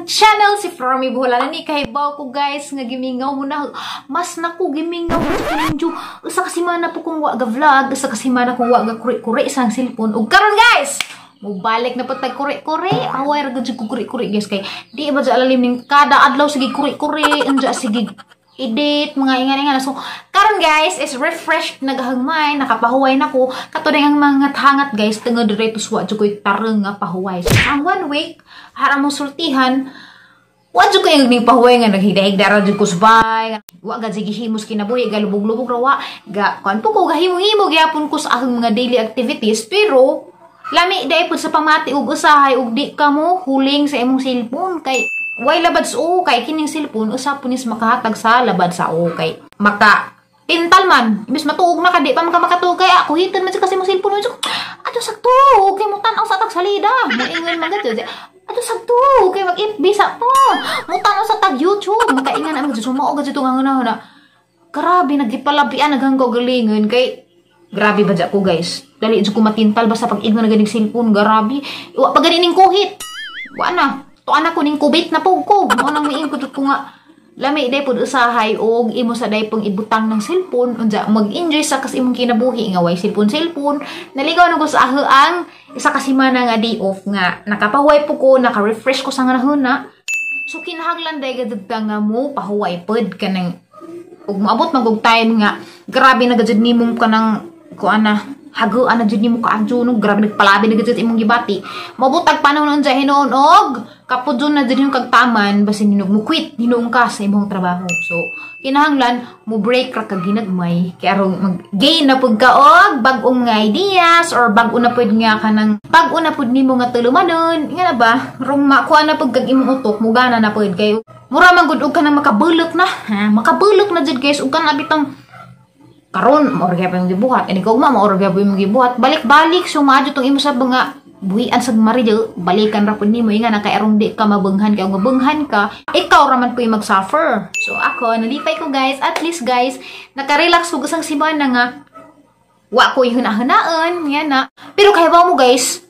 akong channel, si Flormy Buholan ni. Kahibaw ko, guys, nga gimingaw mo na. Mas naku gimingaw ko ninyo. Usa ka semana po kung wa ga vlog, usa ka semana kung wa ga kuri-kuri sa cellphone. Ug karon, guys, mubalik na po tag kuri-kuri. Away ra gud ko kuri-kuri, guys, kay di ba dya alalim ning kada adlaw sige kuri-kuri, anja sige edit, mga ingan-ingan. So, karon, guys, is refreshed nagahangmay, nakapahuway na ko. Kato ang mga hangat, guys, tungod diretso wa jud ko'y tarong nga pahuway. So, ang one week, hara mong sultihan, wa jud ko yung pahuway nga naghigda-higda ra jud ko subay. Wa gad sige himos kinabuhi, galubog-lubog ra wa. Ga, kuan po ko, gahimo-himo gyapon ko sa akong mga daily activities, pero lami dai pud sa pamati ug usahay ug di ka mo huling sa imong cellphone kay way labad sa o kay kining cellphone usa po nis makahatag sa labad sa o kay maka tintal man imbes matuog na ka, di pa man ka makatuog kay ako hiton man kasi mo cellphone mo ato sakto kay mo tan-aw sa tag salida mo ingon man gadto ato sakto kay mag FB sa to mo tan-aw sa tag YouTube makaingan ang mao gadto nga na grabe nagipalabian naghanggaw galingon kay grabe ba ko, guys. Dali jud ko matintal basta pag ingon na ganing cellphone, grabe. Wa pa gani ning kuhit. Wa na. Tuan ako ning kubit na pug ko. Mao nang miing ko ko nga lami day pud usahay og imo sa day pong ibutang ng cellphone unja mag-enjoy sa kas imong kinabuhi nga way cellphone cellphone. Naligaw na ko sa ang isa ka semana nga day off nga nakapahuway po ko, naka-refresh ko sa nga. So kinahanglan day gud nga mo pahuway pod kanang ug moabot man og time nga grabe na gud nimong kanang kuan na haguan na jud nimo kaadyo no, grabe nagpalabi na gud imong gibati. Mobutag panahon unsa hinuon og kapudyon na jud yung kagtaman basin hinog mo quit hinuon ka sa imong trabaho. So kinahanglan mo break ra kag ginagmay kay aron mag-gain na pud ka og bag-ong nga ideas or bag-o na pud nga kanang bag-o na pud nimo nga tulumanon nga na ba rong makuha na pud kag imong utok mugana na pud kay mura man gud og kanang makabulok na ha, makabulok na jud, guys, ug kana bitong karon mao ra gyapon imong gibuhat ini kog mao ra gyapon imong gibuhat balik-balik. So maadyo tong imo sa mga buhian sa mariyo, balikan ra pud nimo nga na kay aron di ka mabenghan, kay mabenghan ka, ikaw ra man puy mag-suffer. So ako nalipay ko, guys, at least, guys, nakarelax ko usang semana nga wa ko ihuna-hunaan yan na. Pero kay ba mo, guys,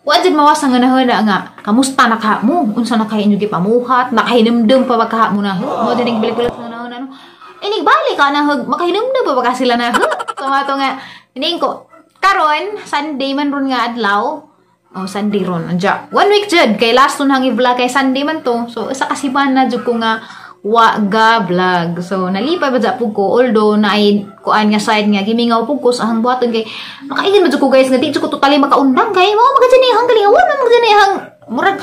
wa jud mawas ang nga nga kamusta na ka mo, unsa na kay inyo gipamuhat, nakahinumdum pa ba ka mo na mo din balik-balik sa na no. Inig balik ka na hug, makahinumdum pa ba ka sila na. So mato nga ining ko karon Sunday man ron nga adlaw. Oh, Sunday ron. Anja. One week jud kay last tun hang i-vlog kay Sunday man to. So isa ka semana jud ko nga wa ga vlog. So nalipay ba pug ko, although naay kuan nga side nga gimingaw pug ko sa ahang buhaton kay makaingon man jud ko, guys, nga di jud ko totally makaundang kay mao magad ni hang galingawan man magad ni hang murag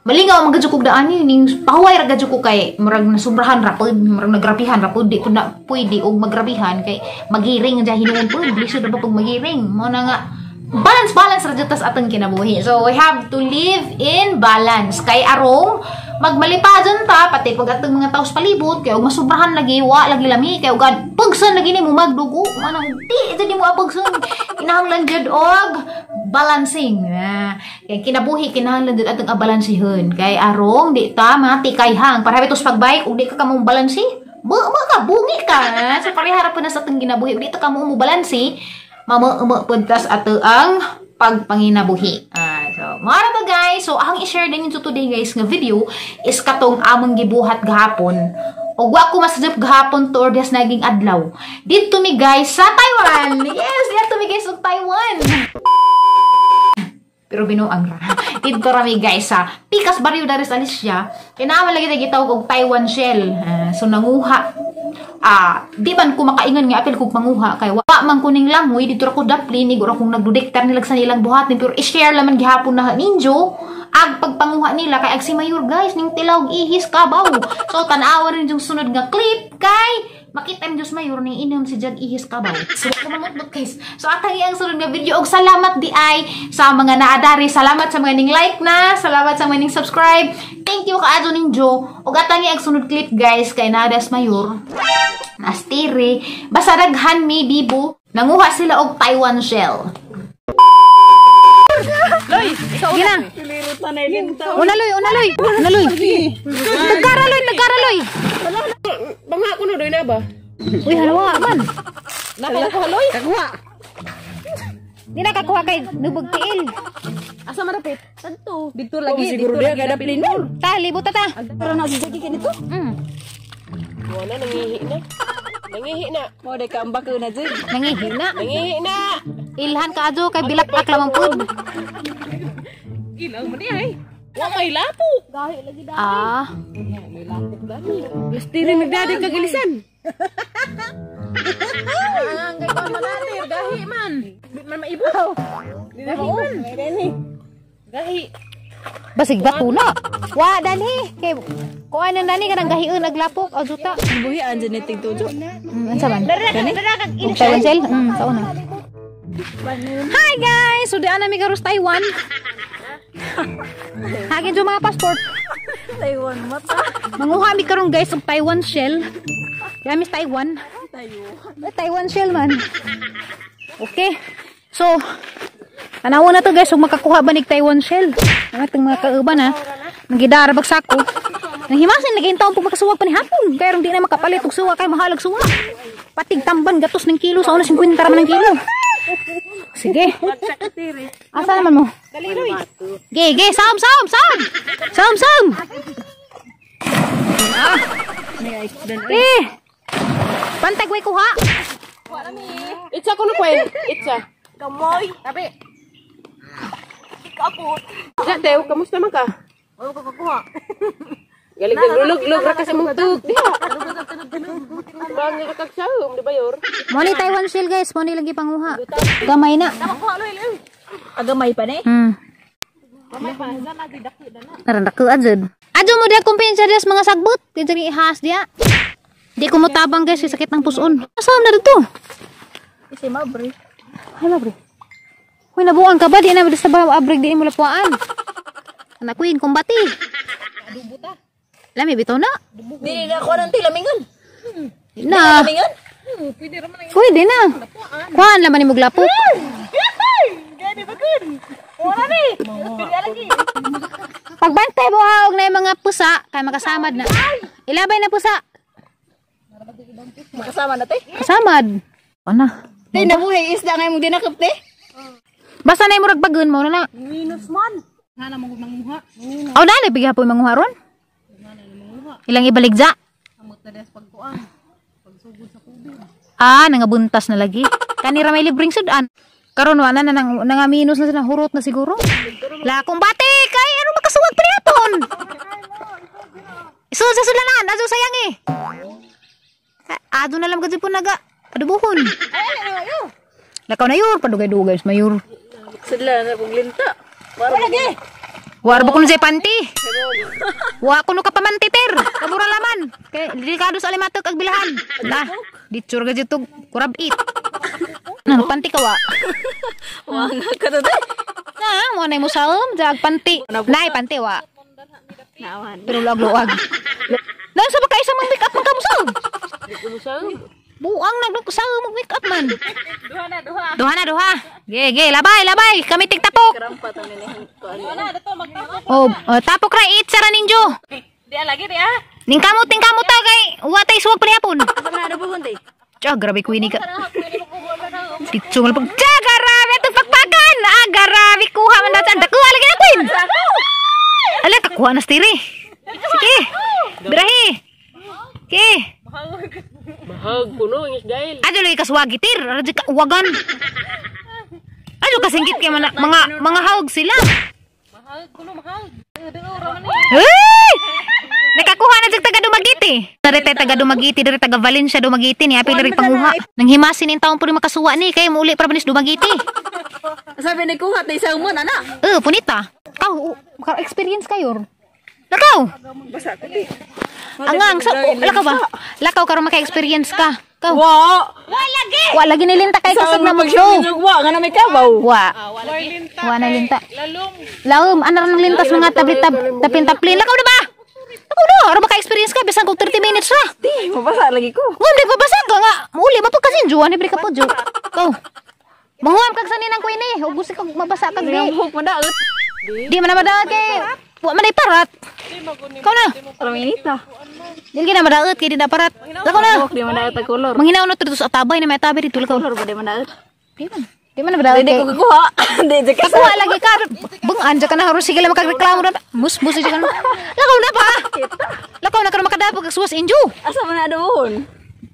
malingaw man gud kog daan ning pahuway ra gud ko kay murag nasubrahan ra pud, murag nagrabihan ra pud. Di ko na pwede og magrabihan kay magiring dya hinuon pud, lisod ra ba pug magiring. Mao na nga balance balance ra jud tas atong kinabuhi. So we have to live in balance kay arong magmalipadon ta pati pag atong mga taos palibot, kay og masubrahan lagi wa lagi lami kay ugad pugson lagi nimo magdugo manang di ito di mo apugson. Kinahanglan jud og balancing. Ah, kay kinabuhi kinahanglan jud atong abalansihon kay arong di ta matikayhang para bitos pagbike ug di ka kamong balansi ba ba ka bungi ka. So pareha ra po na sa atong kinabuhi, ug di ta kamo mo balansi mama pud tas ato ang pagpanginabuhi. Ah, so, mga to, guys. So, ang i-share din ninyo today, guys, nga video is katong among gibuhat gahapon. O wa ko masajap gahapon to or des naging adlaw. Dito mi, guys, sa Taiwan. Yes, dito mi, guys, sa Taiwan. Pero binuang ra. Dito rami, guys, sa Pikas Barrio Daris Alicia. Kinaman lagi na gitawag og Taiwan Shell. Ah, so nanguha di man ko makaingon nga apil kog manguha kay wa man ko ning langoy dito ra ko dapli ni gura kong nagdudiktar nilag sa nilang buhatin, pero i-share laman gihapon na ninyo ag pagpanguha nila kay ag si Mayor, guys, ning tilaw ihis kabaw. So tan-awa rin yung sunod nga clip kay makita yung Diyos Mayor ning inom si Jag ihis kabaw. So kumamot, guys. So atang iyang sunod nga video og salamat di ay sa mga naadari, salamat sa mga ning like na, salamat sa mga ning subscribe. Thank you kaadto ninyo. Og atang iyang sunod clip, guys, kay nadas Mayor nastiri basta daghan mi bibo nanguha sila og Taiwan Shell. Loy, ikaw. Gina. Una loy, una loy, una loy. Nagkara loy, nagkara loy. Bangha ko na doy na ba? Uy, halawa man. Nakakuha loy. Kakuha. Di na kakuha kay nubog tiil. Asa marapit? Tanto. Dito lagi, dito lagi kada plinor. Ta, libot ta ta. Pero na jagi kinito. Wala, nangihi na. Nangihi na. Mo day ka ambak na jud. Nangihi na. Nangihi na. Ilhan ka adyo kay bilak ak lamang pud. Ilaw man ay. Wa may lapok. Ah, Lastiri nagdadi kagilisan. Ang kay kon manatir gahi man. Di man maibo. Gahi man. Gahi. Basig bato na. Wa danhi kay kuan na nani kanang gahion aglapok aw juta. Buhi ang genetic tujo. Unsa man? Ug Taiwan sel? Sao na. Hi guys! So daan nami karos Taiwan. Hagin jo mga passport. Taiwan mata. Manguha mi karon guys og Taiwan shell. Kaya miss Taiwan. Tayo. Eh, Taiwan shell man. Okay. So, tanawa na to guys, kung makakuha ba nig Taiwan shell. Ang atong mga kauban ha. Nagidara bagsako. Nanghimasin, naging taon po makasuwag pa ni hapon. Kaya di na makapalit og suwa, kay mahalag suwa. Patig tamban, gatos ng kilo. Sa una, 50 raman ng kilo. Sige. Asa naman mo? Ge, ge, sam, sam, sam! Sam, sam! Ah. Eh! Pantag way kuha. Itsa ko na kwen. Itsa. Kamoy. Tabi. Ikapot. Itsa, Teo, kamusta man ka? Wala ko kakuha. Galing naglulog-log ra ka sa mong tug. Diha. Bang ra kag saom, di ba yor? Mo ni Taiwan shell guys, mo ni lagi panguha. Gamay na. Agamay pa ni. Naran dakuan jud. Adyo mo diha kumpensya diha sa mga sagbot. Di diri ihas diha. Di ko motabang guys, kay sakit ng puson. Asa na dito? Kasi mabre. Hala bre. Hoy, nabuang ka ba? Di na sa ba abrig di mo lapuan. Anak queen, kumbati. Lami bitaw na. Di na ko nang tilamingan. Na. Lamingan. Pwede na. Kuhaan laman ni mo glapok. Gani ba kun? Wala ni. Pili lagi. Pagbantay mo ha, og na yung mga pusa, kay makasamad na. Ilabay na pusa. Makasama na te. Kasamad. Ano? Te nabuhi isda ngay mong dinakop te. Basta na yung murag bagon mo na na. Minus man. Hana mo manguha. Aw na, nabigyan po yung manguha ron. Ilang ibaligja? Amot na des pagkuan. Pagsugod sa tubig. Ah, nangabuntas na lagi. Kanira may libreng sudan. Karon wala na nang nangaminus na sila, hurot na siguro. La kumbate kay ano makasuwag pa niapon. Isul sa sulanan, ato sayang eh. Ado na lang kasi po naga adubuhon. Lakaw na yun, padugay-dugay sa mayor. Sila na kong linta. Wala lagi. War ba kuno sa panty? Wa kuno ka pamantiter. Kabura laman. Kay delikado sa alimatok ag bilahan. Lah, ditsur ga jud kurab it. Nang panty ka wa. Wa nga ka to te. Na, mo na mo saom jag panty. Nay panty wa. Nawan. Pero luag-luag. Nang sa baka isang make up man ka mo saom. Buang nagdog sa mo make up man. Duha na duha. Duha na duha. Ge ge labay labay kami tigtapok. Krampa to ni kuan. Wala na to magtapok. Oh, tapok ra it sara ninjo. Di lagi di ah. Ningkamot ningkamot ta kay wa tay suwag pa nihapon. Asa man adubuhon te? Tiyo, grabe kuini ka. Ditso man pag. Tiyo, grabe itong pakpakan. Ah, grabe kuha man natin. Dakuha lagi na queen. Ala, kakuha na stiri. Sige. Birahi. Sige. Mahag kuno ingis dahil. Adyo lagi kaswagitir. Adyo ka uwagan. Adyo kasingkit kay mga mga hawg sila. Mahal kuno mahal. Hey! Nakakuha na dyan taga Dumaguete. Dari tayo taga Dumaguete, dari taga Valencia Dumaguete ni apil dari panguha. Nang himasin in taon po rin makasuwa ni kay muuli para banis Dumaguete. Sabi ni kuha te sa umon ana. Eh, punita. Kaw, maka-experience kayo. Lakaw. Basa ko te. Angang sa oh, lakaw ba? Lakaw karon maka-experience ka. Kaw. Wa. Wa lagi nilinta kay kusog na mo show. Wa nga na may kabaw. Wa. Wa na linta. Lalom, ano nang lintas mga tabli tab taplin taplin. Lakaw na ba? Lakaw na, aron maka-experience ka bisan kung 30 minutes ra. Ti, mabasa lagi ko. Hindi pa basa ka nga. Muli ba po kasi juan libre ka po jo. Kaw. Manguam kag sanin ang queen eh. Ug gusto kag mabasa kag di. Buhok mo daot. Di man na madaot kay wa man ay parat. Kaw na. Parang inita. Dili na madaot kay di na parat. Lakaw na. Buhok di man daot ang kolor. Manghinaw na dito sa atabay na may atabay dito lakaw. Kolor ba di man daot? Di man. Di man na ba Hindi ko kukuha. Hindi ka Kakuha lagi ka. Bungan ka na haros sige lang makagreklamo na. Mus-mus ka na. Lakaw na pa. Lakaw na ka na makadapag kag suwas injo. Asa man na adobohon?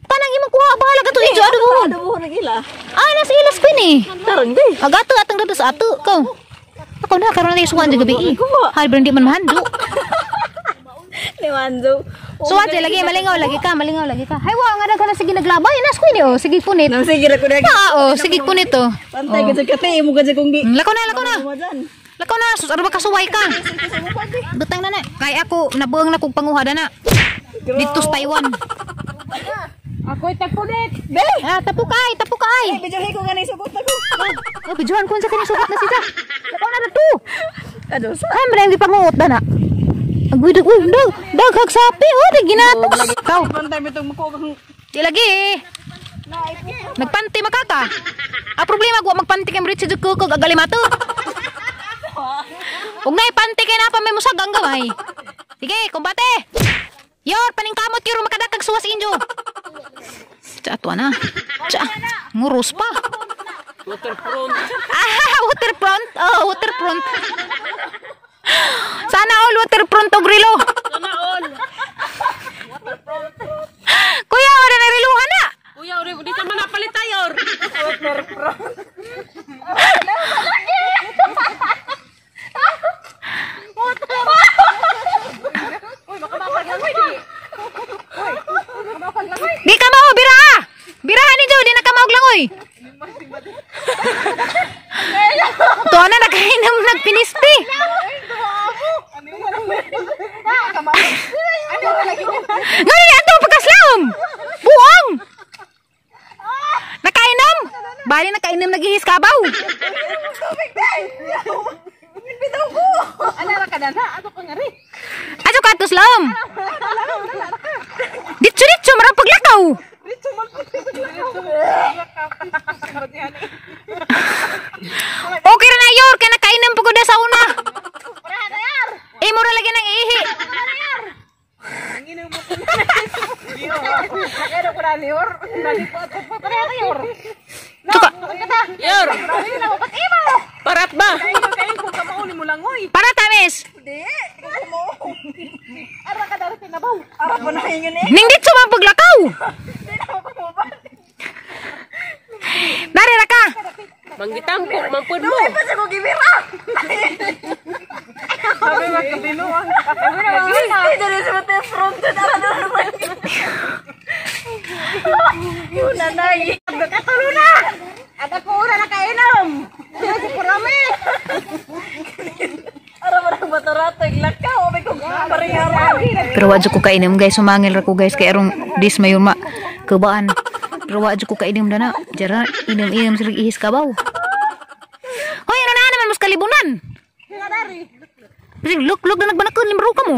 Tanang imong kuha bahala ka to injo adobohon. Adobohon ang ila. Ah, nasa ilas ko ni. Tarong di. Agato atang dito sa ato ko. Ako na karon na tayo suwan gabi. Hal di man mahando. Ni Manzo. Suwan siya lagi malingaw lagi ka, malingaw lagi ka. Hay wa nga daghan na sige naglabay nas ko ni oh, sige punit. Nang sige ra ko na. Ah, oh, sige punit oh. Pantay ka sa kate mo ka sa kung gi. Lakaw na, lakaw na. Lakaw na, sus arba kasuway ka. Butang na na. Kay ako nabuang na kog panguha na. Dito sa Taiwan. Ako'y tagpunit. Be. Ah, tapukay, tapukay. Bijuhi ko nga sugot na ko. Oh, bijuhan ko sa kini sugot na siya. Lakaw na na to. Ano sa? Ay, marang gipanguot na na. Agoy, dag, uy, dag, daghag sapi, oh, dag ginatos. Kaw, Pantay bitong muko kang di lagi. Nagpanti makaka. Ah, problema ko, magpanti kay Marit sa kukog agalimato. Ug nay panti kay na pa may musag ang gamay. Sige, kumbate. Yor, paningkamot yor makadakag suwas injo. Tsa, atwa na. Tsa, nguros pa. Waterfront. Ah, waterfront. Oh, waterfront. Sana all waterfront og relo. Sana all. Kuya, ora na reluhan na. Kuya, ori, di ka man napalit tayo. Di ka mao, bira. Birahan ni Jo, di na ka maog langoy. Tuwa na nakainom nagpinisti. Ngano ni ato pagkaslawom? Buong. Nakainom? Bali nakainom nagihis kabaw. Ato ka ato slawom. Ditso ditso marang paglakaw. Okay ra na yor kay nakainom pud ko na sa una. Eh mura lagi nang ihi. Tuka. Yor. Parat ba? Para tamis. Ara pa na hingan eh. Ning ditso man paglakaw. Nari ra ka. Manggitampok, mampud mo. Pa sa ko gibira. Ay, dali sa waterfront. Ara na naman. Yun na nay. Katulo na. At ako ura na kainom. Ara mo nang batarato lakaw may kung parehara. Pero wa jud ko kainom guys, sumangil ra ko guys kay arong dis mayon ma kabaan. Pero wa jud ko kainom dana. Jara inom-inom sila ihis kabaw. Hoy, ano na naman mas kalibunan? Bisig look look na nagbanakon limro ka mo.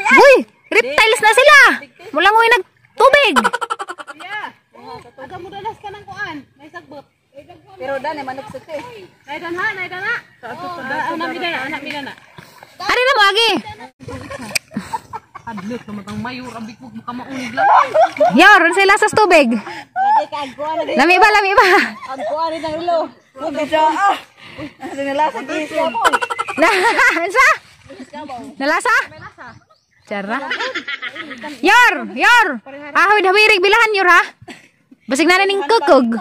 Uy, reptiles na sila. Mulangoy nagtubig. Pero dan manok sa te. Ari na mo agi. Yor, unsay lasas tubig? Lami ba, lami ba? Magda ah. Asa nila sa kis. Unsa? Nalasa? Chara. Yor, yor. Ahawid hawirig bilahan yor ha. Basig na ning kukog.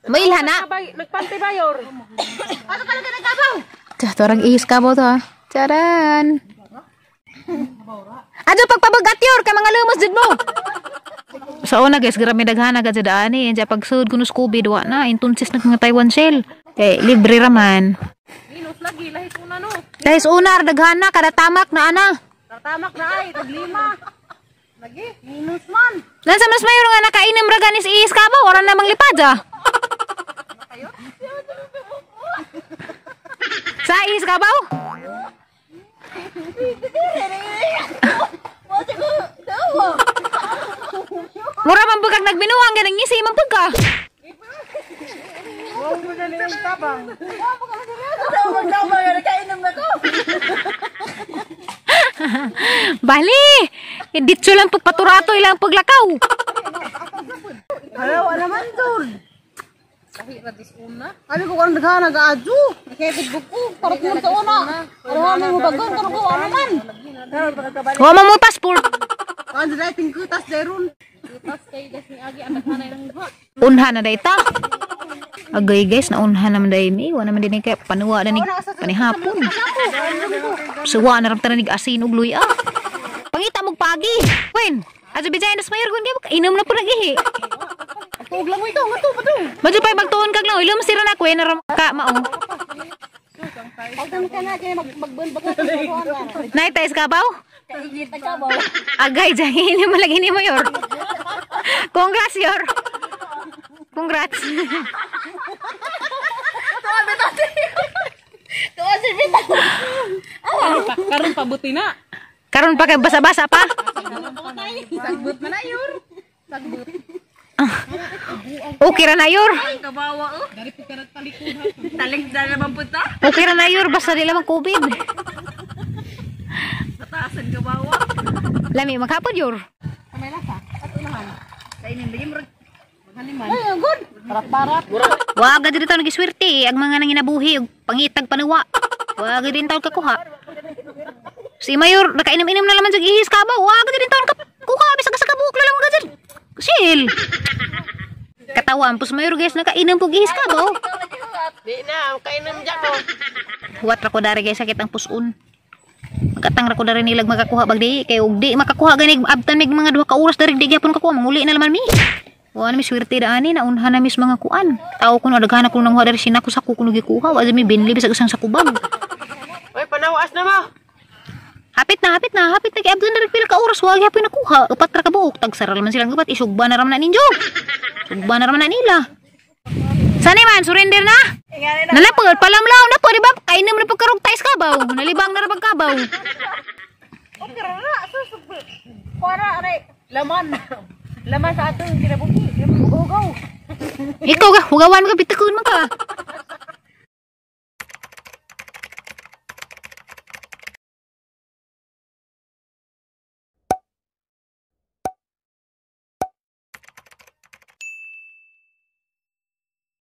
Mailhan na. Nagpante ba yor? Tah, torang ihis ka mo to ha. Charan. Adyo pagpabagat yor kay mga lumos jud mo. Sa una guys, grabe daghana gad sa daan eh. Diya pagsud kuno Scooby duwa na intunsis na mga Taiwan shell. Kay libre ra man. Minus lagi lahis una no. Guys, una daghana kada tamak na ana. Tamak na ay taglima. Lagi minus man. Nansa mas mayor nga nakainom ra ganis ihis ka ba? Ora na manglipad ah. Sa ihis ka ba? Mura man pagkag nagbinuang ganang ngisi man pagka. Bali, ditso lang pagpaturato ilang paglakaw. Hello, ano man dun? Abi ko karon daghan nag-aadyo. Kay ko para tulog sa una. Ano mo bagon karon ko ano man. Wa mo mo passport. Kan dai tingkutas deron. Unha na day ta. Agay guys, naunha naman day ni. Wa naman din kay panuwa na ni panihapon. Suwa na ram tanan nig asin ug luya. Pangita mog pagi. Wen, adto bijay nas mayor gun kay inom na po nagihi. Tuog lang mo ito, nga to pa to. Madyo pa magtuon kag lang, ilom sira na kwen na ram ka mao. Pagtan ka na kay magbun bago. Nay tais kabaw? Kaigit ka ba? Agay jay ini mo lagi ni mayor. Congrats yor. Congrats. Karon pabuti na. Karon pa kay basa-basa pa. Sagbot man na yor. Okay ra na yor. Kabawa oh. Talig na naman punta. Okay ra na yor basta di lamang COVID. Sa taasan kabawa. Lami maghapon yor. May lasa. At unahan. Kainin lagi murag Haliman. Ay, good. Parat-parat. Wa gad dito nagiswerte ang mga nanginabuhi ug pangitag panuwa. Wa gid din taon kakuha. Si Mayor nakainom-inom na laman sa ihis ka ba? Wa gid din taon kakuha bisag sa kabuk lang gad. Sil. Katawan pus Mayor guys nakainom pug ihis ka ba? Di na, kainom dyan ko. Huwat ra ko dari guys sakit ang puson. Magatang ra ko dari nilag makakuha bag di kay og di makakuha gani abtan mig mga duha ka oras dari di gyapon kakuha manguli na laman mi. Wa na mi swerte da ani naunhan na mis mga kuan. Tawo kuno daghan ko nang dari sinako sa kuno gikuha wa mi binli bisag isang sakubag. Oy, panawas na mo. Hapit na, hapit na, hapit na kay abtan dari pila ka oras wa gyapon nakuha. Upat ra ka buok tagsara man silang upat isugba na ram na ninyo. Sugba na ram na nila. Sani man surrender na. Nalapod palamlaw na po di ba? Kainom na pagkarog tais kabaw. Nalibang na ra pagkabaw. Okay ra na. Sus. Para aray laman. Laman sa atong kinabuhi. Hugaw. Ikaw ka, hugawan ka, bitakon man ka.